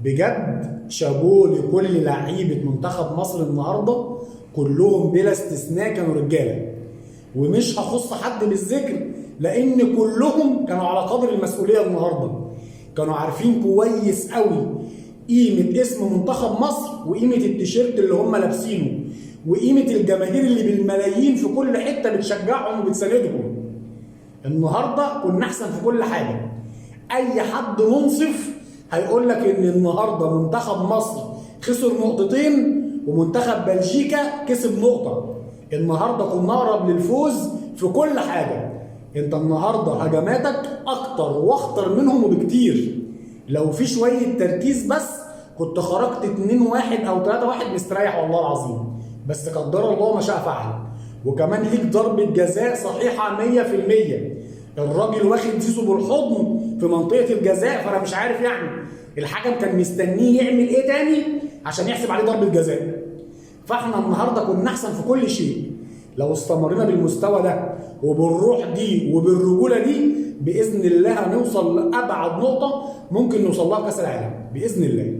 بجد شابوه لكل لعيبة منتخب مصر النهارده، كلهم بلا استثناء كانوا رجاله، ومش هخص حد بالذكر لان كلهم كانوا على قدر المسؤولية النهارده. كانوا عارفين كويس قوي قيمة اسم منتخب مصر وقيمه التيشيرت اللي هم لابسينه وقيمه الجماهير اللي بالملايين في كل حتة بتشجعهم وبتساندهم. النهارده كنا احسن في كل حاجة. اي حد منصف هيقول لك ان النهارده منتخب مصر خسر نقطتين ومنتخب بلجيكا كسب نقطة. النهارده كنا اقرب للفوز في كل حاجة. انت النهارده هجماتك اكتر واخطر منهم وبكتير. لو في شوية تركيز بس كنت خرجت 2-1 او 3-1 مستريح والله العظيم، بس قدر الله ما شاء فعل. وكمان ليك ضربه جزاء صحيحه 100%، الراجل واخد زيزو بالحضن في منطقة الجزاء، فانا مش عارف يعني الحكم كان مستنيه يعمل ايه تاني عشان يحسب عليه ضربه جزاء. فاحنا النهارده كنا احسن في كل شيء. لو استمرينا بالمستوى ده وبالروح دي وبالرجوله دي باذن الله هنوصل لابعد نقطة ممكن نوصل لها في كاس العالم باذن الله.